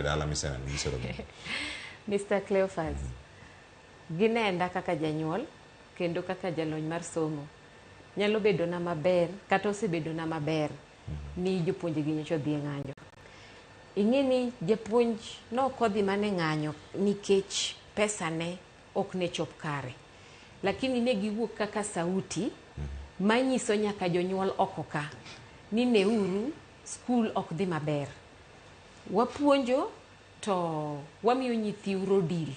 Dala miseneno miseromo. Mr. Cleophas, ginenda kaka janyuol kendo kaka jalony mar somo. Nyalo bedona maber kata osebedona maber ni jopuonje gi nyocha odhi e ng'anyo. Ing'e ni japuonj nok odhi mana e ng'anyo nikech pesa ne ok ne chop kare. Lakini ne giwuok kaka sauti manyiso nyaka jonyuol oko ka ni neuru skul ok dhi maber. Wapuonjo to wamiyo nyithiu rodil.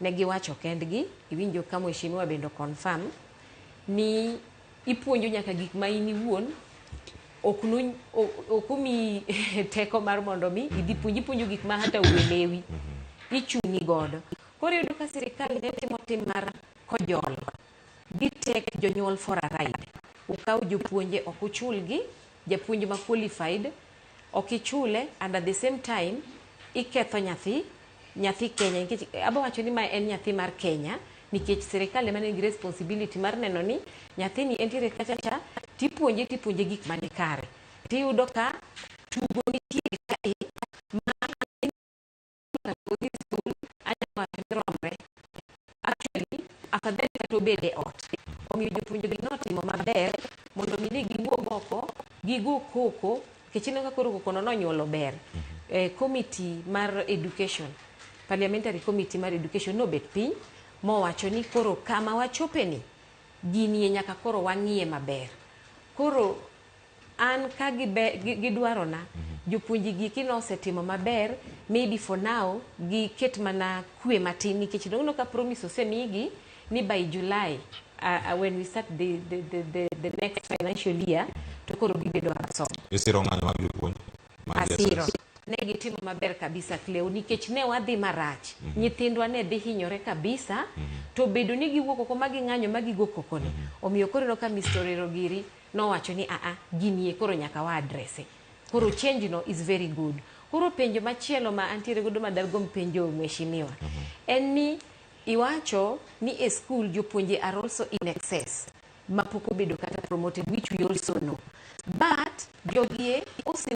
Ne giwacho kendgi, iwinjo ka mheshimiwa bende confirm ni ipuonjo nyaka gik ma in iwuon ok omiyi teko mar mondo mi idhi puonj. Ipuonjo gik ma hata uelewi, ichuni godo. Koro iyudo ka sirikal ne timo tim mar kojolo, gi take jonyuol for a ride. Ukaw jopuonje, ok uchulgi. Japuonj ma qualified ok ichule, and at the same time iketho nyathi Kenya, nikech abo wacho ni mae en nyathi mar Kenya, nikech sirikal ema nigi responsibility mar neno ni nyathini entiere kacha cha tipuonje tipuonje gik mani kare. Tiyudo ka tugo nitie kae ma odhi skul, anyalo wacho ni romre. Actually, afadhali kata obed e ot. Omiyo jopuonje gi notimo maber mondo mi ne giwuog oko gigo koko, nikech ineno ka koro koko no nonyuolo ber. Committee mar education, parliamentary committee mar education nobet piny mowacho ni koro kama wachope ni gini e nyaka koro wang'iye maber. Koro an ka gidwarona jopuonje gi nosetimo maber, maybe for now giket mana kwe matin, nikech dongo ka promise osemigi ni by July, when we start the next financial year, to koro gibedo absorb. Isiro ng'anyo mag jopuonj mag Asiro. JSS? Ne gitimo maber kabisa, Cleo, nikech ne wadhi marach. Nyithindwa ne dhi hinyore kabisa. To bedo ni giwuok oko ma ging'anyo ma gigo koko ni omiyo koro ineno ka Mr. Orero giri nowacho ni aa, gini e koro nyaka wa address. Koro change no is very good. Koro penjo machielo ma antiere godo ma dagomb penjo mheshimiwa en ni iwacho ni e school jopuonje are also in excess mapok obedo kata promoted, which we also know, but jogie ose